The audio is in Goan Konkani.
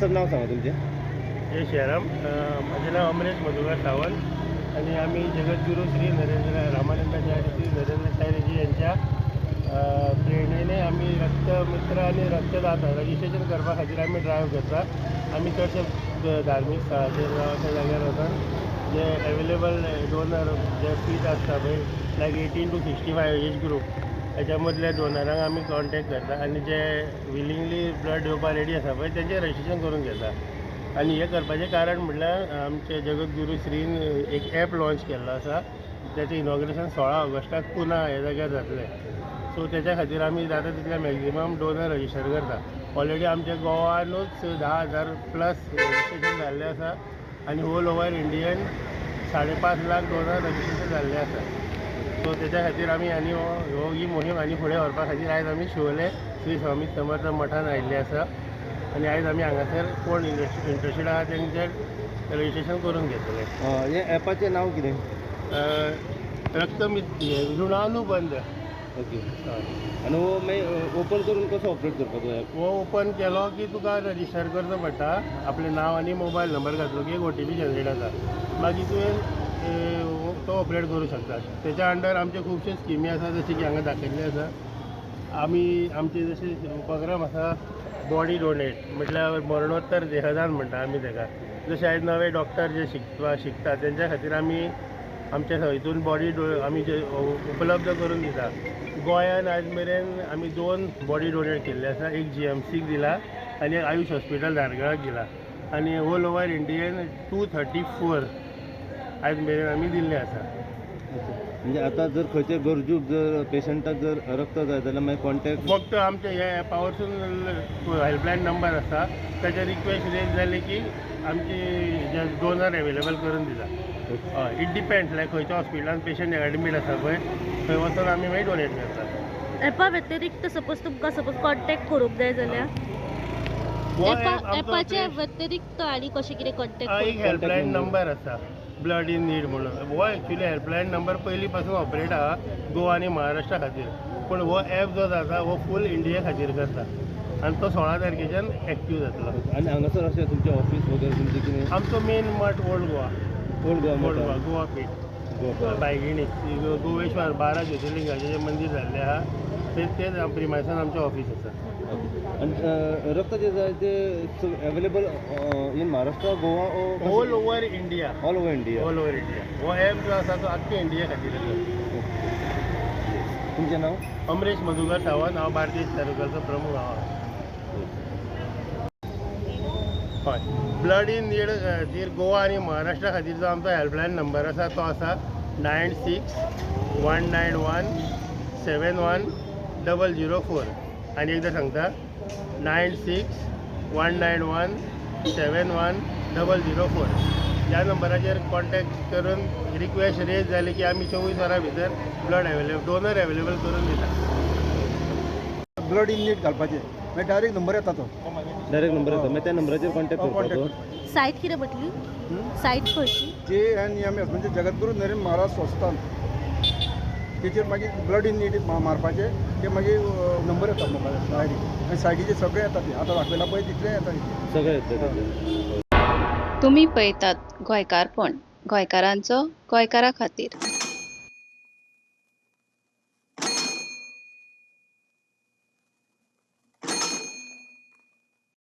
सर, नाव सांगा तुमचें. जय सियाराम. म्हजें नांव अमरेश मधुकर सावंत आनी आमी जगद्गुरू श्री नरेंद्र रामानंदाचार्य श्री नरेंद्र यांच्या प्रेरणेने आमी रक्तमित्र आनी रक्तदाता रजिस्ट्रेशन करपा खातीर आमी ड्रायव्ह करता. आमी चडशे धार्मीक स्थळाचेर जावं अशा जाग्यार वचून जे एवेलेबल डोनर जे फीट आसता पळय, like 18 to 65 age group, हेच्या मदल्या डोनरांक आमी कॉन्टेक्ट करता आनी जे विलिंगली ब्लड दिवपाक रेडी आसा पळय, तेंचें रजिस्ट्रेशन करून घेता. आनी हें करपाचें कारण म्हटल्यार आमचे जगद्गुरू श्रीन एक एप लॉन्च केल्लो आसा, तेचें इनॉग्रेशन 16 ऑगस्टाक पुना ह्या जाग्यार जातलें. सो तेच्या खातीर आमी जाता तितले मॅक्झिमम डोनर रजिस्टर करता. ऑलरेडी आमच्या गोवानूच 10,000 प्लस रजिस्ट्रेशन जाल्लें आसा आनी whole over Indian 5.5 lakh donor registration जाल्लें आसा. सो तेच्या खातीर आमी आनी हो हो ही मोहीम आनी फुडें व्हरपा खातीर आयज आमी शिवोले श्री स्वामी समर्थ मठान आयिल्ले आसा आनी आयज आमी हांगासर कोण इंट्रस्टेड आहा तेंचें रजिस्ट्रेशन करून घेतले. हे ॲपाचें नाव कितें? रक्तमित्र ऋणानुबंध. ओके, आनी हो मागीर ओपन करून कसो ऑपरेट करपाचो ॲप? हो ओपन केलो की तुका रजिस्टर करचो पडटा. आपलें नांव आनी मोबायल नंबर घातलो की एक ओटीपी जनरेट जाता. मागीर तुवें तो ऑपरेट करूं शकता. तेच्या अंडर आमचे खुबशे स्किमी आसा, जशे की हांगा दाखयल्ले आसा. आमी आमचे जशे उपक्रम आसा, बॉडी डोनेट म्हटल्यार मरणोत्तर देहदान म्हणटा आमी तेका. जशे आयज नवे डॉक्टर जे शिकता, तेंच्या खातीर आमी आमच्या हितून बॉडी आमी जे उपलब्ध करून दिता. गोंयान आयज मेरेन आमी दोन बॉडी डोनेट केल्ले आसा. एक जीएमसीक दिला आनी एक आयुश हॉस्पिटल धारगळाक दिला आनी होल ओवर इंडियन 234 आयज मेरेन आमी दिल्ले आसा. म्हणजे आता जर खंयचे गरजूक जर पेशंटाक जर रक्त जाय जाल्यार मागीर कॉन्टॅक्ट? फक्त आमच्या ह्या एपा वरसून हेल्पलायन नंबर आसा, ताचेर रिक्वेस्ट रेज जाली की आमची जे डोनर एवेलेबल करून दिता. हय, it depends, लायक खंयच्या हॉस्पिटलान पेशंट एडमीट आसा पळय, थंय वचून आमी मागीर डोनेट करता. एपा व्यतिरिक्त सपोज तुमकां सपोज कॉन्टॅक्ट करूंक जाय जाल्यार हो एपा app आमचो एपाच्या व्यतिरिक्त आनी कशें कितें कॉन्टॅक्ट एक करूंक? हेल्पलायन नंबर आसा, ब्लड इन नीड म्हणून. हो एक्चुली हेल्पलायन नंबर पयलीं पासून ऑपरेट आहा गोवा आनी महाराष्ट्रा खातीर, पूण हो एप जो जाता हो फूल इंडिया खातीर करता आनी तो 16 तारखेच्यान एक्टीव जातलो. आनी हांगासर अशें तुमचें ऑफीस वगैरे तुमचें कितें? आमचो मेन मठ old Goa. Old Goa. Old Goa, Goa पीठ. गोवा. बायगिणी गोवेश्वर 12 ज्योतिर्लिंगाचें जें मंदीर जाल्लें आहा, ते तेच प्रिमायसान आमचें ऑफीस आसा. आनी रक्त जे जाय ते available in Maharashtra, Goa? All over India. All over India. All over India. हो एप जो आसा तो आख्खे इंडिया खातीर आसा. तुमचें नाव? अमरेश मधुकर सावंत. हांव बार्देश तालुक्याचो प्रमुख हांव. हय, ब्लड इन नीड खातीर गोवा आनी महाराष्ट्रा खातीर जो आमचो हेल्पलायन नंबर आसा तो आसा 9619171004. आनी एकदां सांगता, 9619171004. ह्या नंबराचेर कॉन्टेक्ट करून रिक्वेस्ट रेज जाली की आमी 24 वरां भितर ब्लड एवेलेबल डोनर एवेलेबल करून दिता. ब्लड इन नीड घालपाचें, मागीर डायरेक्ट नंबर येता तो. डायरेक्ट नंबर येता, मागीर त्या नंबराचेर कॉन्टॅक्ट कॉन्टॅक्ट करपाचो. करपाचें. सायट कितें म्हटली? सायट खंयची? जेएनएमएस म्हणजे जगद्गुरू नरेंद्र महाराज संस्थान. तेचेर मागीर ब्लड इन नीड मारपाचें, ते मागीर नंबर येता मोबायलार डायरेक्ट आनी सायटीचेर सगळें येता. ते आतां दाखयलां पळय, तितलें येता तितलें. सगळें येतलें ताचेर. तुमी पळयतात गोंयकारपण, गोंयकारांचो गोंयकारा खातीर.